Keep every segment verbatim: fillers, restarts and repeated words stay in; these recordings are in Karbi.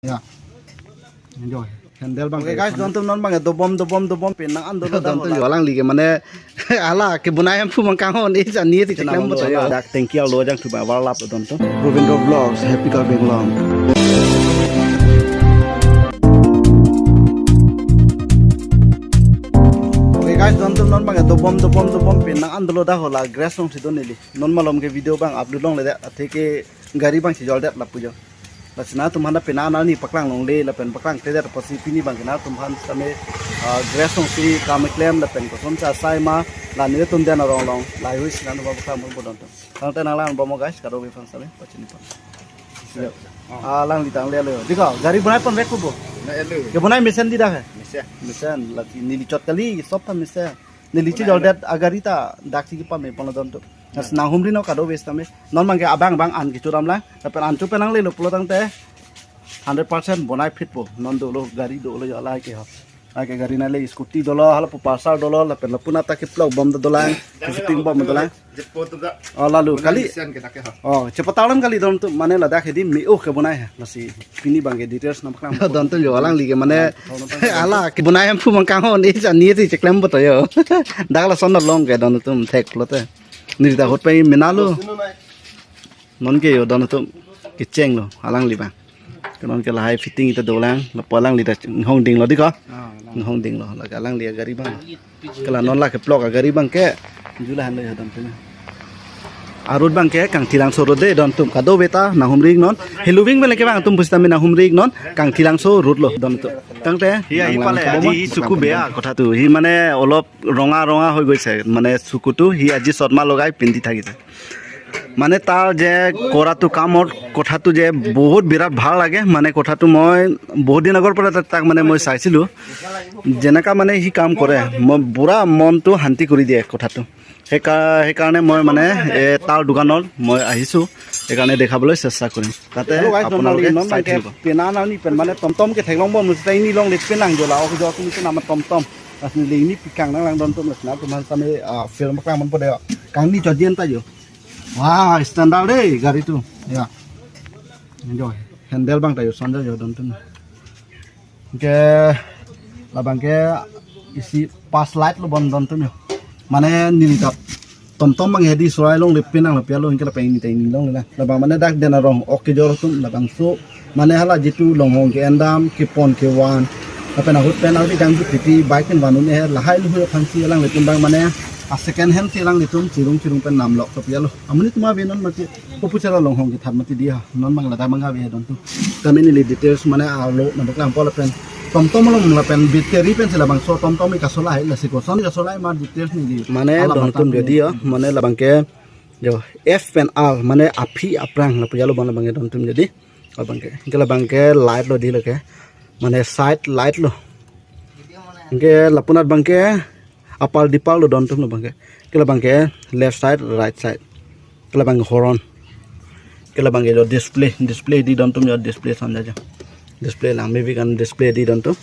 Ya. Enjoy. Handle bang. Okay, guys, dontum non bang dobom dobom dobom penang an dolo dontum hala. Alangli ke mane hala kebonai amphu mang kanghon, eh, jani ti cheklem botoyo. Dak tanki arlo jangthu ba warlap dontum. Govindro Vlogs, Happy Karbi Anglong. Okay, guys, dontum non bang dobom dobom dobom penang an dolo dak hala, grass alongsi do neli. Non malom ke video bang upload longle dak, athe ke gari bang si joldet lapu jo. Lasi nangtum aphan penang an arni paklang longle lapen paklangkledet apotsi pini bang nangtum aphan same, ah, grass alongsi kam keklem lapen kosonsi asai ma la nelitum Den Arong along lahai hui si nangtum aphan paklang pon dontum. Tangte nanglang bom guys, kadokave aphan same pachini pon. Ah, alangli tang lelo. Dikha, gari bonai ponvek ko bo. Na elo. Kebonai mesen di dak he. Mesen. Mesen, lasi neli chot kali, sob ta mesen. Neli chejoldet agari ta daksi kepame ponlo dontum. Lasi nanghumri non kadokave sitame. Non bang ke abang bang an kecho damlang. Lapen an cho penang lelo pulo tangte hundred percent bonai phitpo. Non dolo gari dolo jo lahai ke ho. Lahai ke gari nale scooty dolo, halapu Pulsar dolo, lapen lapu nata keplok bom dolang, shooting bom dolang. Jepo tu ga. Oh, lalu kali. Mesen ke dak ke ho. Oh, chepatang kali dontum mane ladak hedi me-o kebonai he. Lasi pini bang ke details nangpaklang. Dontum jo alangli ke mane hala kebonai amphu mang kanghon, eh, jani ti cheklem botoyo. Dak lason along ke dontum thek lote. Neli ta ahut pai menalo. Non ke jo dontum kechenglo alangli bang. Non ke lahai fitting ta dolang, lapu alangli ta inghong dinglo dikha. Ah, lang. Inghong dinglo, lake alangli agari bang. Ke la non la keplok agari bang ke. Jula han lo jo dontum. Arut bang ke Kangthilangso road de dontum, kadokave ta nanghumri non. Heloving bele ke bang atum pusitame nanghumri non. Kangthilangso road lo dontum. Tangte hi ahi nanglang pale, kaboma. Aji hi suku beya kotha tu. Hi mane olop ronga ronga hoi goise. Mane suku tu hi aji chosma logai pindi thakise. মানে তাৰ যে কৰাটো কামৰ কথাটো যে বহুত বিৰাট ভাল লাগে। মানে কথাটো মই বহুত দিন আগৰ পৰা তাক, তাক মানে মই চাইছিলোঁ, যেনেকা মানে সি কাম কৰে, মই পুৰা মনটো শান্তি কৰি দিয়ে কথাটো। সেইকা-, সেইকাৰণে মই মানে এ, তাৰ দোকানত মই আহিছোঁ, সেইকাৰণে দেখাবলৈ চেষ্টা কৰিম। তাতে Hello guys, আপোনালোকে non চাই non থাকিব। Penang an arni pen mane tomtom ketheklong bom, musi ta ini longle penang jola, ok jo, aku musi nama tomtom. Asni le ini pikang nanglang dontum, lasi nangtum aphan same, ah, film paklang pon po de. Kangni chojien ta jo. Wah, standard deh gari tu. Ya. Enjoy. Handle bang ta jo sonjo jo dontum. Ke labang ke isi pas light lo bom dontum jo. Mane neli ta tomtom bang hedi surai longle penang lo pialo, anke la peng ini ta ini longle la. Labang mane dak Den Arong ok kejor atum labangso. Mane hala jitu longhong ke-en dam, kepon kevan. Lapen ahut pen ahut jangju titi bike pen van un-e lahai luhu aphansi alanglitum bang mane a second hand si alanglitum chirung chirung pen namlok so pialo. Amonit ma ave non mati. Kopu chara longhong kethat mati dia. Non bang ladak bang ave dontum. Kami neli details mane arlo nangpaklang po lapen tomtom along lapen battery pen si labangso tomtom ke kasola hai, lasi koson kasola hai ma details neli. Mane ala dontum matang jodi ya, mane labang ke jo F pen R mane aphi aphrang lapu jalo bang labang ke dontum jodi. Labang ke, anke labang ke light lo di lo ke. Mane side light lo. Anke lapunat bang ke apal dipal lo dontum labang ke. Anke labang ke left side, right side. Anke labang horn. Anke labang ke jo display, display di dontum jo display sonja jo. Display lang mevi kan display di dontum.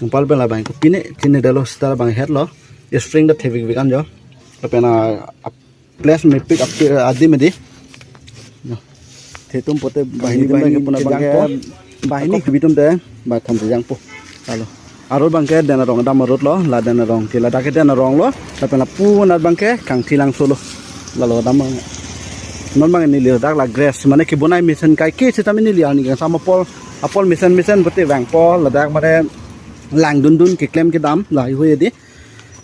Apal pen labang ke pine, pine dalo star bang head lo. Spring da thevik vikan jo. Lapen a, a place mepik ap-, adim edi. No. Thetum pote bahini, bahini bahini puna bang ke jangpo. Bahini ako bitum te ba than jangpo. Alo. Arut bang ke Den Arong dam arut lo, la Den Arong ke ladak ke Den Arong lo, lapen lapunat bang ke Kangthilangso lo. Lalo dam bang. Non bang neli dak la grass mane kebonai mesen kaike sitame neli arni kangsam apor, apor mesen mesen pote vangpo ladak mane langdundun keklem kedam lahai hui edi.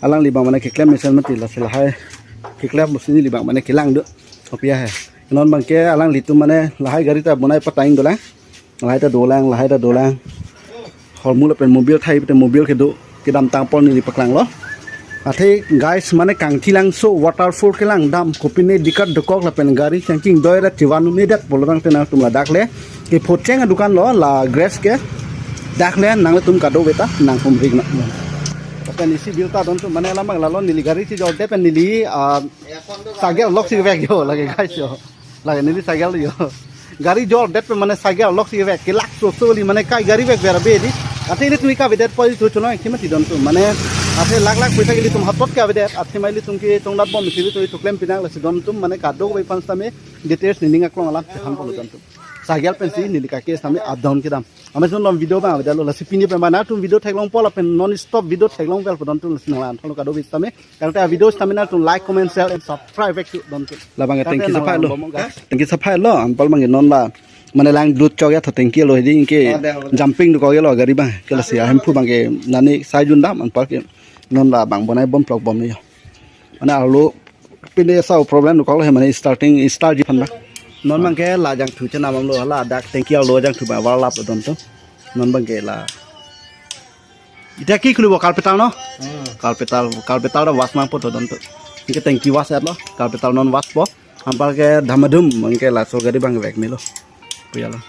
Alangli bang mane keklem mesen mati, lasi lahai keklem musi neli bang mane kelang do. Kopi ahe. Non bang ke alanglitum mane lahai gari ta bonai patang dolang. Lahai ta dolang, lahai ta dolang. Hormu lapen mobil thai pute mobil kedo kedamtang pon neli paklang lo. Athe guys mane Kangthilangso waterfall kelang dam kopine dikat dokok lapen gari changking doira chivan un-edet pulo tangte nangtum ladak le. Ke phocheng adukan lo la grass ke. Dak le nanglitum kadokave ta nanghumri non. Lapen isi bill ta dontum mane alam bang lalo neli gari chejorde pen neli, ah, sager loksi vek jo lake guys jo. Lake neli sager jo. Gari jordet pen mane sager loksi vek kelak so so li mane kai gari vek vera be di. Athe ilitum ke avedet poi tu chonoi khimati dontum mane athe lak lak poisa ke ilitum hatot ke avedet athe ma ilitum ke tongdat bom isi ilitum keklem pinang lasi dontum mane kadokave aphan sitame details nening aklong alam chethang polo dontum. Cycle pensi neli kake sitame up down kedam. Amat sun non video abang avedetlo, lasi pini pen abang nangtum video theklongpo lapen non stop video theklong vel po dontum, lasi nanglang thalo kadokave sitame. Tangte a video sitame nangtum like, comment, share and subscribe back to dontum. Labang ke tangke sapha lo. Tangke sapha lo, anpar abang ke non la. Mane lang dut chok ya tho tangke lo, hedi anke jumping dokok lo gari abang. Ke lasi ahemphu abang ke nani sai jun dam anpar ke non la abang bonai bom plok bom yo. Mane arlo pine sa problem dokok lo he, mane starting start ji aphan abang. Non abang ke la jangthu chenam lo, hala dak tangke arlo jangthu abang warlap dontum. Non abang ke la. Ita ki kuli bo carpetal no? Hmm. Carpetal, carpetal ta wash nangpo to dontum. Anke tangke wash etlo, carpetal non wash po. Anpar ke dhamadhum, anke laso gari abang vek melo. Puya lo.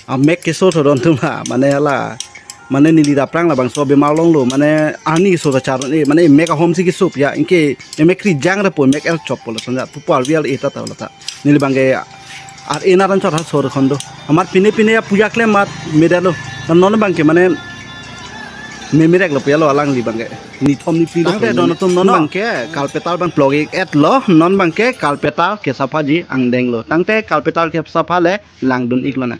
Amek keso tho dontum ha, mane hala. Mane neli aphrang labangso bemar longlo, mane arni keso ta char, eh, mane mek ahom si keso ya, anke emek kri jang ra po, mek el chop po lo, sanja pupo arvial eta ta lo ta. Neli abang ke ar ena ran chot ha sor khondo. Amat pine pine ya puya klem amat medetlo. Non abang ke mane memerek lo puya lo alangli abang ke. Nithom niphli lo. Tangte dontum non abang ke carpetal abang plok ik etlo, non abang ke carpetal kesapha ji angdeng lo. Tangte carpetal kesapha le langdun ik lonang.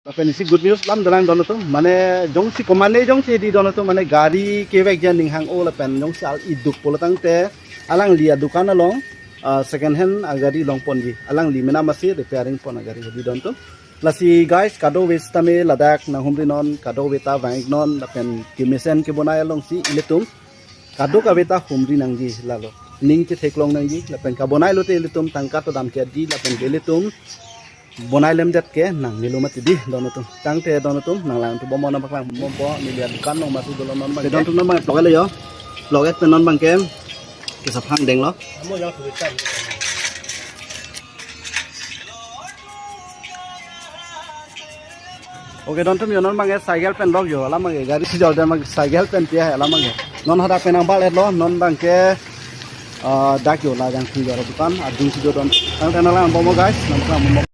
Lapen isi good news alam dolang dontum. Mane jongsi komane jongsi di dontum, mane gari kevek jan ning hang-o lapen jongsi al iduk pulo tangte alangli adukan along, ah, second hand agari longponji. Alangli mena masi repairing pon agari di dontum. Lasi guys, kadokave sitame ladak nanghumri non, kadokave ta vang ik non, lapen kemesen kebonai alongsi ilitum kadokave ta humri nangji lalo. Ning chetheklong nangji, lapen kabonai lote ilitum tangka ta dam ke di, lapen ke ilitum bonai lemdet ke nang melo mati di dontum. Tangte dontum nanglang tu bomon nangpaklang bompo, neli adukan along masi dolo non abang ke. Dontum non abang plok lo yo. Plok et pen non abang ke kesapha angdeng lo. Oke, dontum yo non abang ke cycle pen lok yo, alam abang ke gari si jol dan abang cycle pen pia he alam abang ke. Non hadak pen nangbal etlo, non abang ke, ah, dak yo la jangthu yo dukan, adung si jo don. Tangte nanglang bompo guys, nanglang bompo.